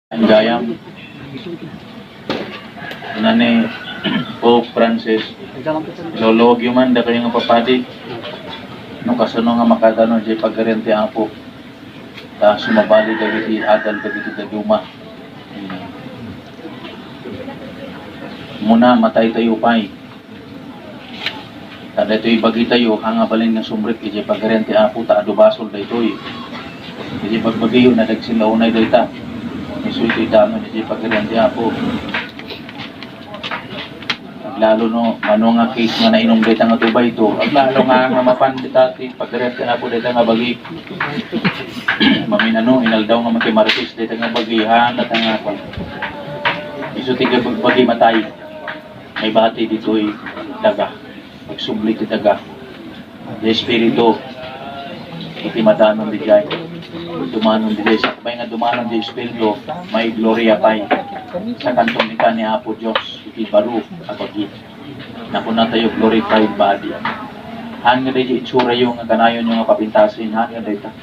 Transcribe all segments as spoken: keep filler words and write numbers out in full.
Gayam, ina ni Pope Francis, ilologyo man dakayo nga papadi, no kasano nga makadano diay Pagarian ti Apo, ta sumabali dagiti adal dagiti dadduma. Muna, matay tayo pay. Ta daytoy bagitayo, ha nga balin nga sumrek idiay Pagarian ti Apo, ta adu basol daytoy. Idiay bagbagiyo, nadagsin la unay dayta. Isu itoy danon idiay Pagarian ti Apo. Aglalo no, mano nga case nga nainum dayta nga tubayto. Aglalo nga, nga mapan dita ti Pagarian ti Apo dayta nga bagi. Maminano, inaldaw nga makimarites dayta nga bagi, ha, dayta nga, isu ti bagi matay. May bati ditoy daga. Magsubli ti daga. Ti Espiritu, iti madanon diay. Dumanon diay. Sakbay nga dumanon ti Espiritu, may gloria pay. Sakanton ikan ni Apo Dios, iti baro a bagi. Nakuna tayo glorified body. Haan nga diay itsurayo nga kanayonyo nga papintasen, haan nga dayta.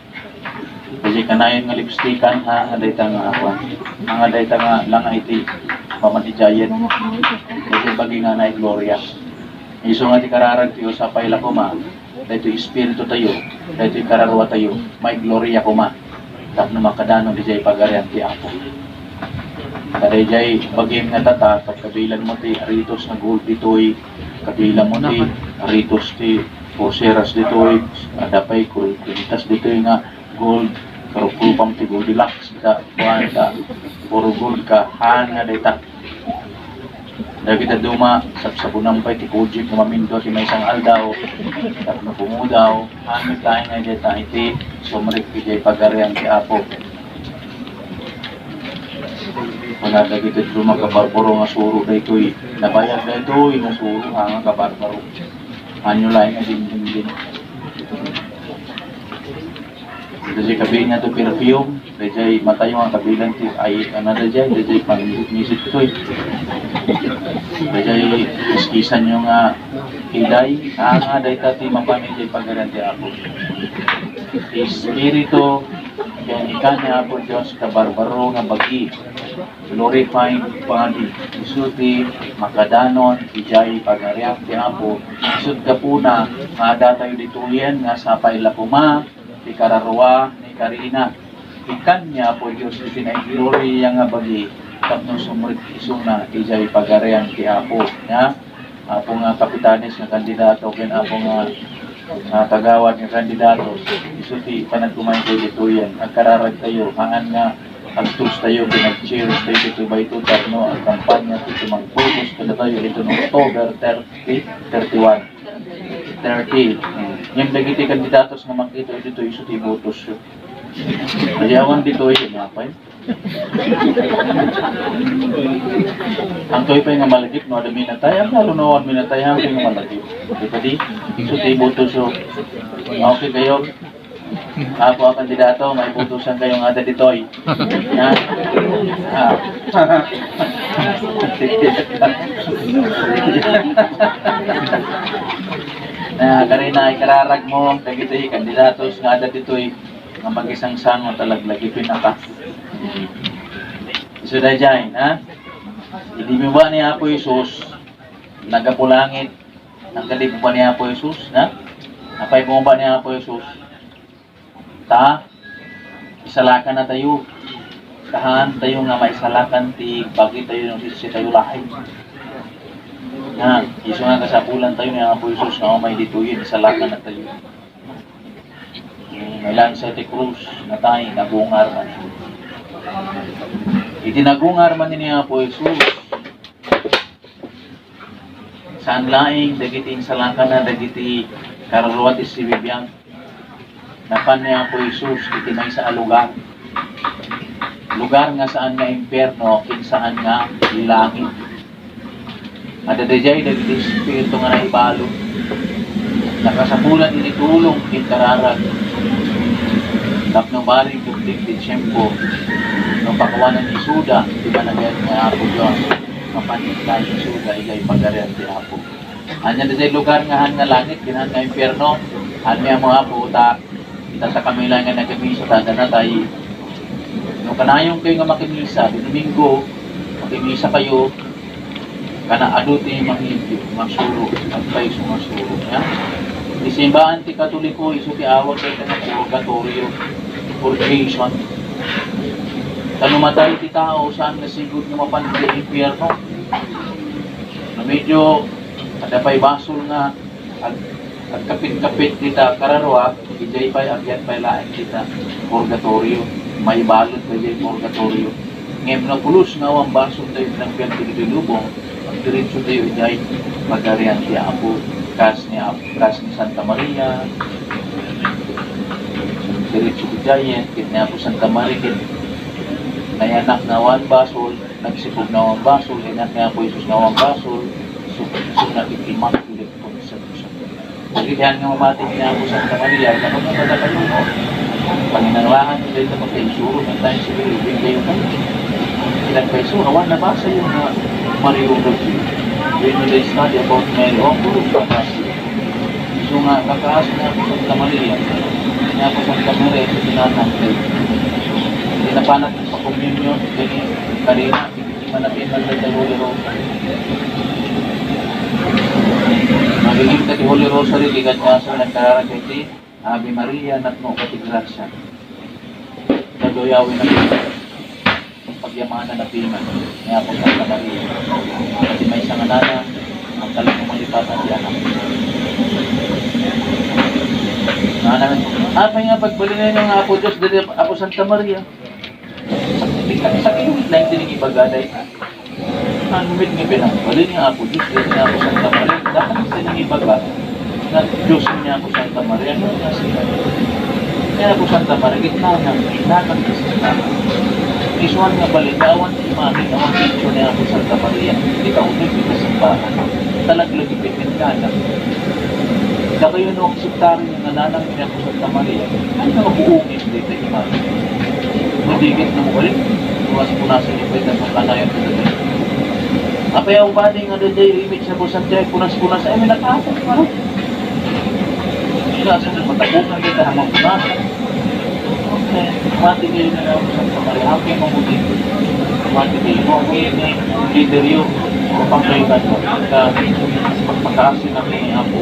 Kasi kanayon nga lipstikan, ha, nga dayta nga, kuwan, ha, nga dayta nga langa iti pamatijayen. Kasi bagi nga na gloria. Isu nga ti kararag ti usapay la koma, daytoy espiritu tayo, daytoy kararua tayo, may gloria koma. Tapno makadano diay Pagarian ti Apo. Kadaydiay bagim nga tatak, kabilan mo ti aritos nga gold ditoy, kabilan mo ti aritos ti pulseras ditoy, adda pay kul-, kwintas ditoy nga gold, karukrupam ti Goldilocks, ta, kuan, ta, puro gold ka, haan nga dayta. Dagiti dadduma, sabsabunam pay ti kojek nga mamindua ti maysa nga aldaw, tapno pumudaw, haan met laeng nga dayta iti sumrek idiay Pagarian ti Apo. Kuna dagiti dadduma, kabarbaro nga suro daytoy, nabayag daytoy nga suro, haan nga kabarbaro. Haanyo laeng nga dindingdin. Daydiay kabilan nga to perfume, daydiay matayo nga kabilan ti ay, ano, daydiay, daydiay pangisit-ngisit toy. Daydiay iskisanyo nga iday, haan nga dayta ti mapan idiay Pagarian ti Apo. Espiritu, ken ikan ni Apo Dios, kabarbaro nga bagi, glorified body, isu ti makadanon idiay Pagarian ti Apo. Isut gapuna nga adda tayo ditoyen nga sapay la koma ti kararua ni Karina. Ikan ni Apo Dios iti naigloria nga bagi tapno sumrek isuna idiay Pagarian ti Apo. Nia, Apo nga kapitanes nga kandidato ken Apo nga, nga kagawad nga kandidato, isu ti panagkuman tayo ditoyen. Agkararag tayo, haan nga agtoast tayo, ken ag-cheers tayo ditoy bayto tapno agkampanya ti tumangpulbos kadatayo iti October thirty, thirty-one. Thirty. Ngem dagiti kandidatos nga makita ditoy, isu ti ibotos. Kadi awan ditoy, apay. Antoy pay nga malagip no adda minatay, ang lalo no awan minatay, antoy nga malagip. Di ba di? Isu ti ibotos. Okay kayo? Apo a kandidato, maibotosan kayo nga adda ditoy. Ha? Ah. Na, Karina, ikararag mo, dagiti kandidatos nga adda ditoy, nga magisangsango ta laglagipen naka. Isu daydiay, ha? Idi bumaba ni Apo Jesus, naggapu langit, ang kadi bumaba ni Apo Jesus, ha? Apay bumaba ni Apo Jesus? Ta, isalakan na tayo. Ta haan tayo nga maisalakan ti bagi tayo no sisitayo laeng. Ha, isu nga kasapulan tayo ni Apo Jesus nga umay ditoy, isalakan na tayo. Nailansa ti krus, natay, nagungar man. Iti nagungar man ni Apo Jesus, saan laeng dagiti insalakanna dagiti kararua ti sibibiag. Napan ni Apo Jesus iti maysa a lugar. Lugar nga saan nga impierno ken saan nga langit. Adda daydiay dagiti espiritu nga naibalud. Nakasapulan iti tulong ken kararag tapno bareng dumteng ti tiempo no pakuanan isuda ti Managan nga Apo Dios, mapan isuda idiay Pagarian ti Apo. Ania daydiay lugar nga haan nga langit, ken haan nga impierno? Haan nga ammo, Apo, ta ita ta kami laeng nga nagkamisa ta adda natay. No kanayonkayo nga makimisa, ti Domingo, makimisa kayo, kana adu ti mangiti, masuro, agpayso masuro, ya. Ti simbaan ti Katoliko, isu ti awag dayta nga purgatorio, purgation. Ta no matay ti tao, saan nga sigud nga mapan ti impyerno. No medyo adda pay basol nga ag-, agkapit-kapit dita kararua, idiay pay, agyan pay laeng dita purgatorio. Maibalud pay idiay purgatorio. Ngem no pulos nga awan basoltayo ti nagbiag dagiti lubong, agdiretsotayo idiay Pagarian ti Apo, kas ni Ap-, kas ni Santa Maria. Diretso idiay, ket ni Apo Santa Maria, ket nayanak nga awan basol, nagsipog nga awan basol, inak ni Apo Jesus nga awan basol, so, so, naging Immaculate Conception. Dagiti nga mamati ni Apo Santa Maria, dapat nga kadakayo, no? Panginanglangan dayta pagkaisuro, nga tayo siguro, ibigay kayo pa. Ilang kayo, so, awan nabasayo nga Mariology. When you study about Mary, oh, puro sa kasi. So nga, kakaas ni Apo Santa Maria. Ni Apo Santa Maria, iti tinatang kay. Hindi na pa nagpakomunyon, kini karina, hindi man natin magdadalo ni Rosary. Magiging ka ti Holy Rosary, di ka niya sa nagkararag iti Ave Maria, napno ka ti grasya. Nagduyawin na ti pagyamanan na piman ni Apo Santa Maria. Iti maysa nga nana, ang talagang malipatan ti anak. Nana, apay nga pagbalin nga Apo Diyos, dili Apo Santa Maria. Sakit, sakit lang din ibaga, dahil Ano met nga pinagbalin ni Apo Diyos, dahil ni Apo Santa Maria, dapat sa nang ibaga, nga Diyos ni Apo Santa Maria, ano nga sila? Ni Apo Santa Maria, gitna nga, gitna nga sila. Isuan nga balin, awan imahe, awan picture ni Apo Santa Maria, ikaw, may pinasimbahan. Talaglag ipinintana. Dakayo no, akseptari nga nanang ni Apo Santa Maria, ay nga mabuongin dayta imahe. Madigit nga mabalik, punas-punasan ni Pedro sa kanayon ti dagiti. Apay a ubadi nga dayta image ni Apo Santiago, punas-punas, ay, may nakasas nga rin. Punasan, matabukan dayta, hamang punasan. Okay, mati kayo na Apo Santa Maria, happy mo mo dito. Mati kayo, no? Okay, may leader yun. Kapag kayo na yun, ka, pagpakaasin na kayo ni Apo,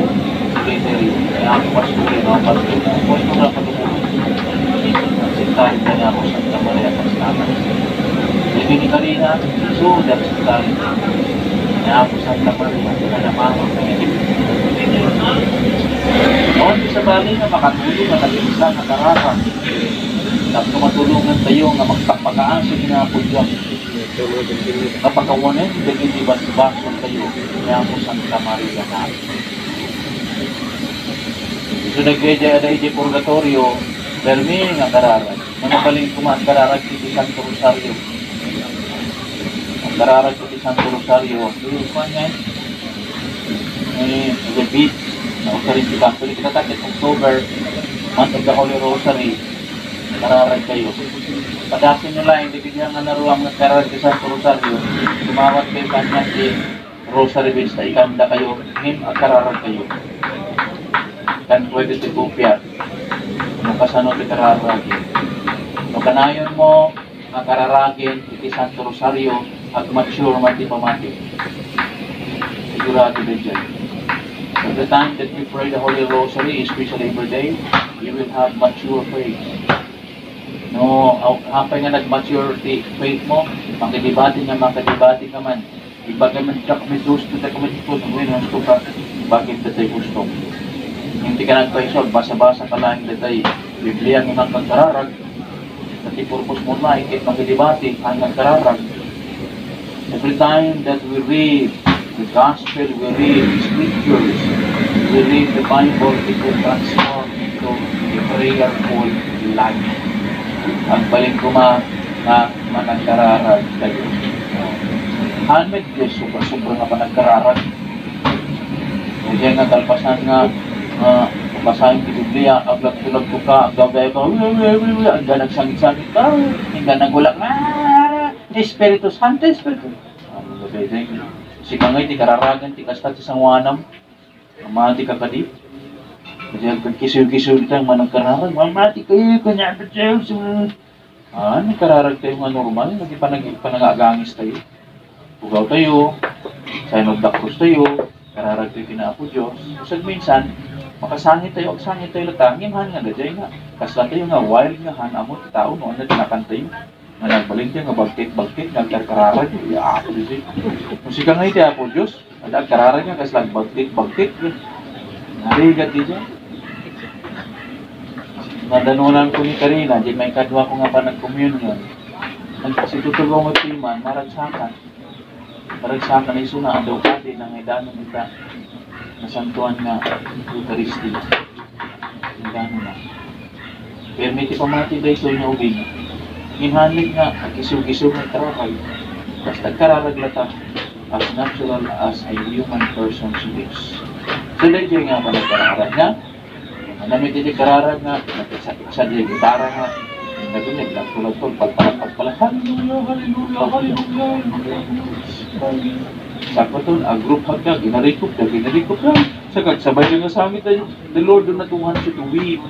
leader yun. Kaya Apo Pastor, no? Pastor, Pastor, Sentayo kay Apo Santa Maria Paslaman. Dagiti karina, so, dagiti karina. Ni Apo Santa Maria, pinanamangag na iti. Awan ti sabali nga makatulong nga tag-isa nga kararag. Tapno matulongan tayo nga magpakpakaasi ni Apo Dios. Kapakawanen dagiti basbasol tayo ni Apo Santa Maria na. So, nagdaydiay ada iti purgatorio, permi nga kararag. Nga mabalin koma agkararag iti Santo Rosario. Agkararag iti Santo Rosario. Kuan nga, eh, the beach, na Rosario ti Catholic, kita takit, October, month of the Holy Rosary, kararag kayo. Padasin nyo lang, hindi kanya nga naruang nga kararag iti Santo Rosario, sumawat kayo kanya ti Rosary beads ta ikanda kayo, ngem agkararag kayo. Kan pwede ti kopia, no kasano ti kararag. No kanayon mo nga kararagen iti Santo Rosario, ag-mature man ti pamati. Sigurado daydiay. Every time that you pray the Holy Rosary, especially every day, you will have mature faith. No, aw-, apay nga nag-mature ti faith mo, makidibati nga makidibati ka man. Ibaga man, "Dak, may gusto, dak, may gusto, may gusto ka." Bakit ka tayo gusto? Hindi ka nagpaisog, basa-basa ka lang, datay Biblia nga nagkararag. Sa ti purpose mo na, ikit makidibati, ang nagkararag. Every time that we read the gospel, we read scriptures, we read the Bible, it will transform into a prayerful life. Agbalin koma nga managkararag tayo. Amin, Diyos, sobra-sobra nga panagkararag. Kaya nga, kalpasan nga, ah, basahin ti Biblia, aglag-tulag ko ka, agawgay ka, wi, wi, wi, wi, hanggang nagsangit-sangit ka, hanggang nagulak, "Ah, Espiritu Santo, Espiritu." Ano ba kayo, dahil? Sika nga, ti kararagan, ti kasta, ti sanguanam. Mamati ka kadi? Kadi agkisiw-kisiw dita, managkararag. Mamati kayo, kanya, Ah, nagkararag tayo nga normal, naging panag-, panangagangis tayo. Pugaw tayo, sign of the cross tayo, kararag tayo kina Apo Diyos. Usag minsan, makasangit tayo, agsangit tayo latta, ngem han nga daydiay nga, kasla tayo nga wild nga han, ammo ti tao, no, ania ti nakan tayo. Nga nagbalin tayo nga bagtit-bagtit, nga agkarkararag, ya, Apo Diyos, eh. Kung sika nga iti Apo Diyos, Adda agkararag nga kasla agbagtit-bagtit, eh. Narigat dita. Nadanunan ko ni Karina, di maikadua ko nga panagkomunyon. Nagsitutulong ti man, maragsakan. Maragsakan, isuna, adaw kadi, nangaidanon ita. Nasantuan nga Eukaristia. Naidanon na. Permi ti pamati daytoy nga ubing. Ngem han met nga agkisiw-kisiw nga agkararag. Basta agkararag latta as natural as a human person lives. So, daytoy nga panagkararag nga, ano met iti kararag nga, nagkasakit sa di gitara nga, nagkasakit, nagkasakit, palpalak, palpalak, hallelujah, hallelujah, hallelujah, hallelujah. Sakbaton, a group hug ka, ginarikop ka, ginarikop ka. Sa kagsabay nga sangit tayo, the Lord do not want you to weep.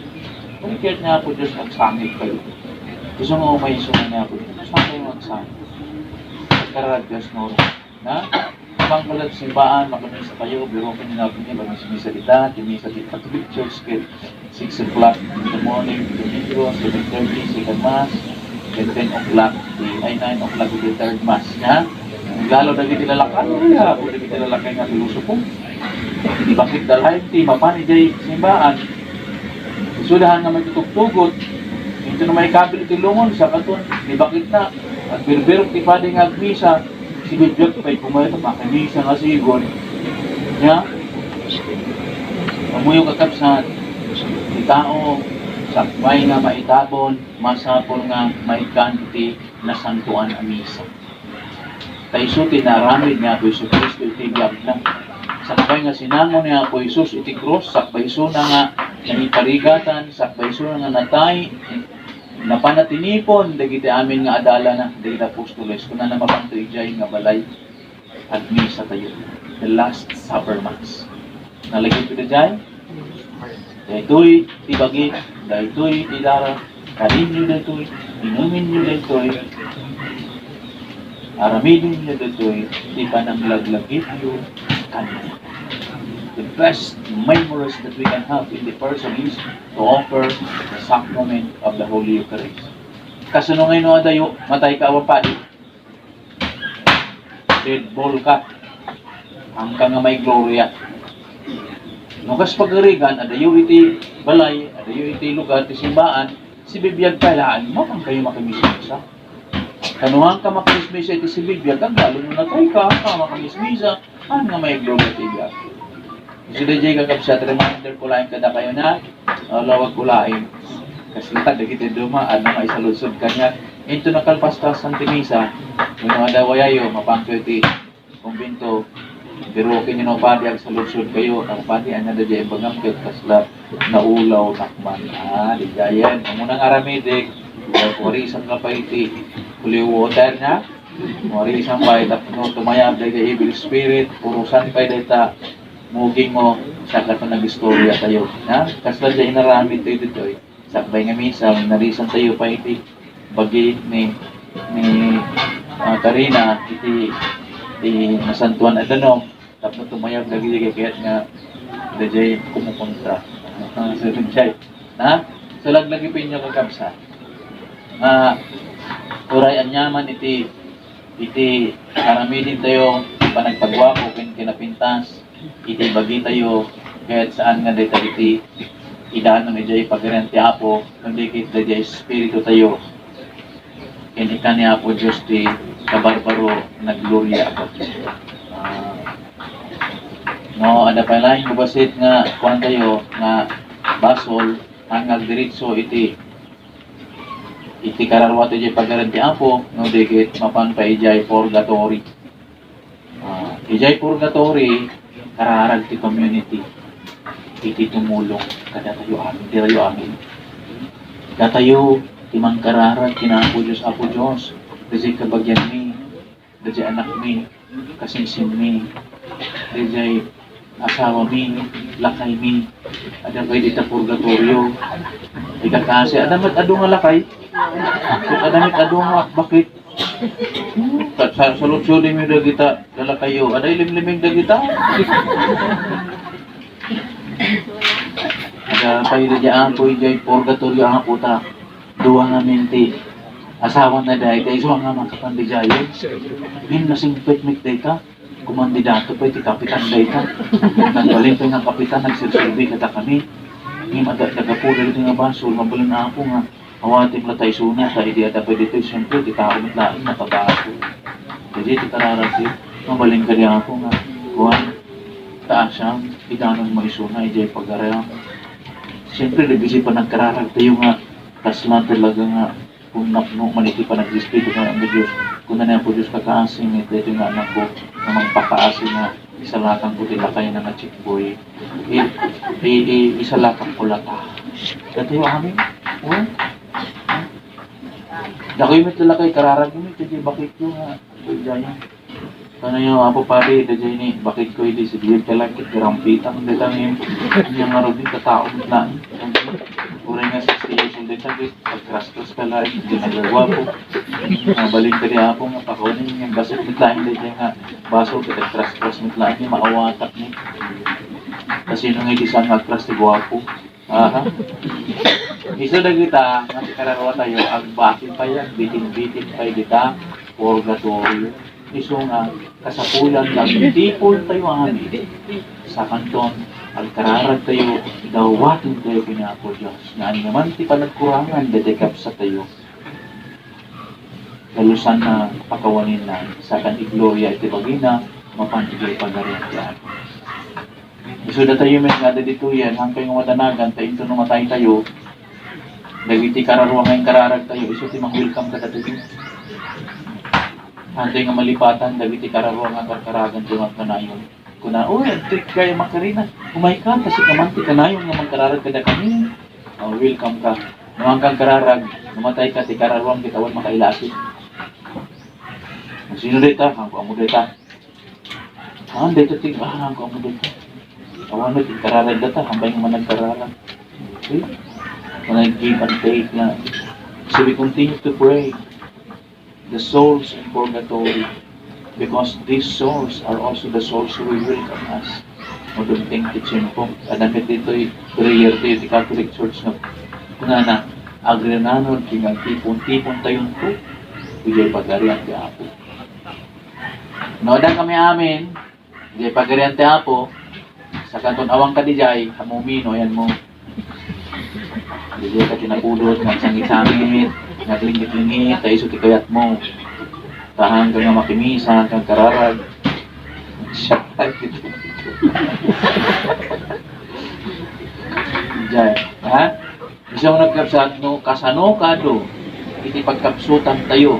Ano kaya nga po Diyos nagsangit kayo? Gusto mo may isungan niya po Diyos. Saan kayo magsangit? Pagkararag Diyos mo. Na? Pangkulat simbaan, makamisa kayo, biro ko nila po niya, pag misa kita, ti misa ti Catholic Church, kaya six o'clock in the morning, Domingo, seven thirty, second Mass, then ten o'clock, ti, ay, nine o'clock, ti third Mass, niya. Lalo dagiti lalaki, ay, ako dagiti lalaki nga pilosopo. Di bakit dalay, ti mapan, ijay simbaan. Isudahan nga may tutugtugot, ito na may kabil ti lungon, sa katon, di bakit na, agbirbirok ti padi nga agmisa, Sibibiag pay kumayo ta makimisa nga sigon. Nya, ammoyo kakabsat, ti tao, sakbay nga maitabon, masapul nga maikkan iti nasantoan a misa. Ta isu ti naaramid ni Apo Jesu-Cristo iti biagna. Sakbay nga sinango ni Apo Jesus iti krus, sakbay isuna nga nangiparigatan, sakbay isuna nga natay, Napan a tinipon dagiti amin nga adalana, dagiti apostoles, kunana, mapanto idiay nga balay, agmisa tayo. The Last Supper Mass. Nalagipyo idiay? Daytoy ti bagik, daytoy ti dara, kaninyo daytoy, inuminyo daytoy, aramidenyo daytoy, ti pananglaglagipyo kaniak. The best memories that we can have in the person is to offer the sacrament of the Holy Eucharist. Kasano ngay no adayo, matay ka awan padi? Dead ball ka. Hangka nga may gloria. No kas pagarigan, adayo iti balay, adayo iti lugar, ti simbaan, sibibiag pay laeng, mapan kayo makimismisa. Kano hangka makimismisa iti sibibiag, agbalin no natay ka, hangka makimismisa, Haan nga maigruba ti biag. Isu daydiay, kakabsat, reminder ko laeng kadakayo na, ah, lawag ko laeng. Kasla dagiti duma, adda maisaludsod kaniak. Inton nakalpaspasan ti misa, wenno adda wayayo, mapanto iti kumbento. Pero ken no padi agsaludsod kayo, ang padi, ania daydiay imbagam ket kasla naulaw nakman. Ah, di gayen. Ammo nga aramidek, warisan ka pa iti holy water na. Wari isang pay tapno tumayab dayta evil spirit, urusan pay dayta muging mo, saka ta nagistorya tayo. Ha? Kasla dayta inaramid tayo ditoy. Sakbay nga misa, narisan tayo pay iti bagi ni, ni, ah, Karina, iti, iti nasantuan a danum. Tapno tumayab dagiti kayat nga daydiay kumukontra. Ah, so, daydiay. Ha? So, laglagipenyo, kakabsat. Nga, uray aniaman iti, iti aramiden tayo, panagpaguapo ken kinapintas, iti bagi tayo, ket saan nga dayta iti idanon idiay Pagarian ti Apo, kundi ket daydiay espiritu tayo. Ken ikkan ni Apo Dios ti kabarbaro nga gloria a Dios. Ah, no, adda pay laeng bassit nga kuan tayo nga basol, haan nga agdiretso iti, iti kararua tayo idiay Pagarian ti Apo, no di ket mapan pay idiay purgatory. Ah, idiay purgatory, kararag ti community. Iti tumulong kadatayo amin, datayo amin. Datayo ti mangkararag ken Apo Dios, Apo Dios, daydiay kabagianmi, daydiay anakmi, kasinsinmi, daydiay asawami, lakaymi, adda pay dita purgatorio. Ikakasi, adda met adu nga lakay. Adda met adu nga bakit. Sa, sa, saludsodem dagita, lalakayyo, adda ilimliming dagita. Ada pay daydi Apo, idiay purgatorio, Apo, ta dua ngamin ti asawana dayta, isu nga makapandijayen. Ngem nasingpet met dayta, kumandidato pay ti kapitan dayta. Nagbalin pay nga kapitan, nagserserbi kadakami. Ngem adda, nagapuri dayta nga basol, mabalin, Apo, nga awatem la ta isuna, ta idi adda pay ditoy, siyempre, ti tao met laeng makabaso. Daydi ti kararag ti, mabalin kadi, Apo, nga, kuan, ta siam, idanonmo isuna, idiay pagariam. Siyempre, dagiti panagkararagtayo nga, kasla talaga nga, kung napno man iti panagrespeto nga, nga Dios, kuna ni Apo Dios, "Kakaasim iti, iti nga anakko, nga mangpakaasi nga isalakanko ti lakayna nga checkboy." I, i, i, isalakanko lata. Datoy amin. Oh. Dakoy met lakay, kararag met, iti bakityo nga, diay. Kanayo, Apo Padi, daydi ni bakitko idi, sigud ka lang, kit rampitan, dayta ngayon. Inya nga rodi, katao met lang. Uray nga sixty years old, dayta, kit pagkras-kras ka lang, hindi nagagawa po. Mabalin kadi, Apo, nga pakawanen, nga basol met lang, dayta nga, basol, kit agkras-kras met lang, nga maawatak ni. Kasino nga idi saan nga agkras ti guapo? Aha. Isu dagita, nga ti kararua tayo, agbati pay, agbitin-bitin pay dita, purgatorio. Isu nga, kasapulan nga, agtipon tayo amin. Sakanton, agkararag tayo, dawaten tayo ken Apo Dios. Nga ania man ti panagkurangan, daydi kabsat tayo. Dalusan na pakawanin na, sakan igloria iti bagina, mapan idiay pagarian ti Apo. Isu datayo met nga adda ditoyen, haankayo nga madanagan, ta inton no matay tayo, dagiti kararua nga inkararag tayo, isu ti mang-welcome kadatayo. Haantayo nga malipatan, dagiti kararua nga karkaragan tayo nga agkanayon. Kuna, "Uy, adtoy kay Macarena, umay ka, ta sika man ti kanayon nga mangkararag kadakami." Oh, welcome ka. No haanka agkararag, no matay ka, ti kararuam ket awan makailasi. Sino dayta? Haanko ammo dayta. Ah, dayta ti, ah, haanko ammo dayta. Awan met inkararag data, haanpay nga managkararag. Okay? Manag give and take na. So we continue to pray the souls in purgatory, because these souls are also the souls who will welcome us. No, dumteng ti tiempo. Adda met ditoy prayer day ti Catholic Church nga kunana, "Agrinanod ken agtipon-tipon tayonto idiay Pagarian ti Apo." No, adda kami amin, idiay Pagarian ti Apo, sakanton awan ka didiay, hammumi no ayanmo. Didiay ka tinapudot, nga agsangit-sangit, nga aglinggit-linggit, ta isu ti kayatmo. Ta haanka nga makimisa, haanka agkararag. Siya, diay, ha? Isu nga nagkabsat, no kasano kado iti pagkabsutan tayo,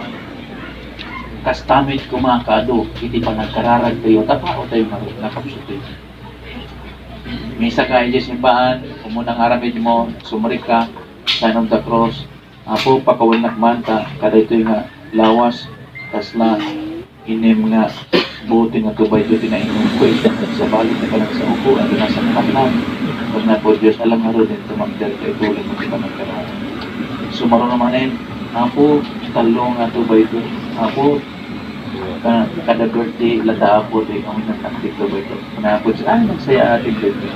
kasta met koma kado iti panagkararag tayo, ta tao tayo nga nakabsut tayo. Misa ka idiay simbaan, umuna nga aramidmo, sumrekka, sign of the cross, Apo, pakawannak man ta kadaytoy nga lawas, kasla Innem nga bote nga tubayto ti nainumko iti sabali ti panagsaopo a dinasakpatna. Ken Apo Dios, alam ngaruden ti tumagder ta itulem ti panagkararag. Sumaruno manen, Apo, tallo nga tubayto. Apo, ka-, kada birthday lata, Apo, ti amin nga taktik tubayto. Ken Apo Dios, ay, nagsaya-at ti birthday.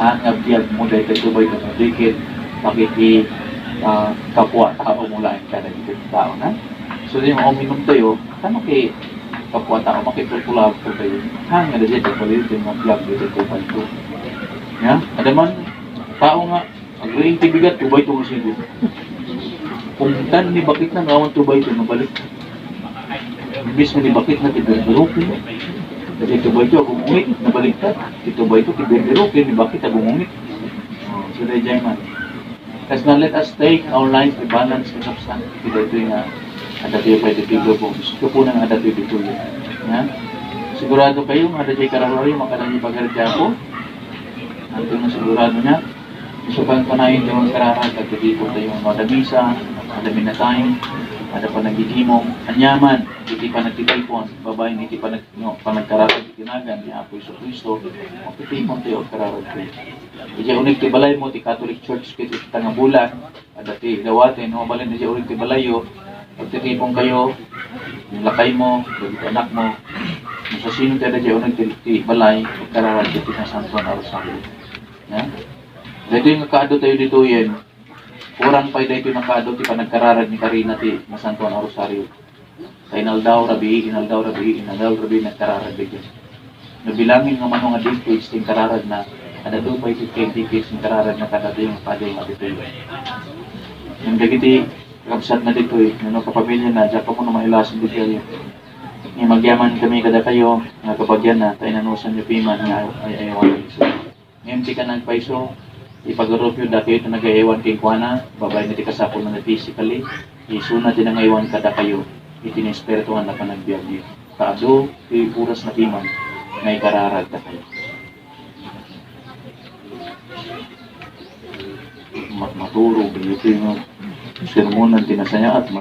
Ah, nga biag mo daytoy tubayto, no di ket bakit ti, ah, kapwa tao mo laeng kadagiti tao na. So, di mo uminum tayo, Kano ti kapwa tao, makipulpulawag tayo. Hangin na daytoy, pagpaliw ti mga biag daytoy tubayto. Ya, adda man tao nga agriing ti bigat, tubayto nga siguro. Kung tan ni bakit na ngawan tubayto, nabalik. Imbis nga ni bakit na ti berberoke, kasi tubayto, agungungit, nabalik ka. Ti tubayto, ti berberoke, ni bakit, agungungit. Oh, so, daydiay man. Kasla, let us take our life a balance and substance. Iti daytoy nga adda tayo pay ditoy lubong. Isuko po nga adda tayo ditoy. Ha? Sigurado kayo nga adda tayo kararag, makadani pagkarti ako. Ang ito nga sigurado niya. Gusto kang panayin yung kararag at hindi po tayo madamisa, madami na tayo. Adda panagdidimong, aniaman, iti panagtitipon, babaen iti panag-, no, panagkararag iti nagan ni Apo Jesu-Cristo, magtitipon tayo agkararag tayo. Idiay uneg ti balaymo, ti Catholic Church, ket iti nga bulan, adda ti dawaten, no, mabalin idiay uneg ti balayyo, magtitipon kayo, yung lakaymo, dagiti anakmo, no, sasino ti adda idiay uneg ti, ti balay, agkararag iti Nasantoan a Rosario. Ya? Daytoy nga kaadu tayo ditoyen, Kurang pay daytoy nga kaadu ti panagkararag ni Karina ti Nasantoan a Rosario. Ta inaldaw, rabii, inaldaw, rabii, inaldaw, rabii, nagkararag daytoy. Nabilangin nga mano nga decades ti inkararagna, adda pay ti ten decades ti inkararagna kadatoy nga kaadu nga ditoy. Ngem dagiti kakabsatna ditoy, no, kapamiliana, diak kamo mailasin ditoy. Ngem agyaman kami kadakayo, nga kabagianna, ta inanusanyo piman nga ay-, ay-, ayawan. Ngem ti kanagpayso, ipagarupyo dakayo ti nagayaywan kenkuana, babaen iti kasapulanna physically, isuna ti nangaywan kadakayo iti naespirituan a panagbiagyo. Ta adu ti oras na piman nga ikararag dakayo. Mat-, maturog, iti nga sermonan ti nasayaat,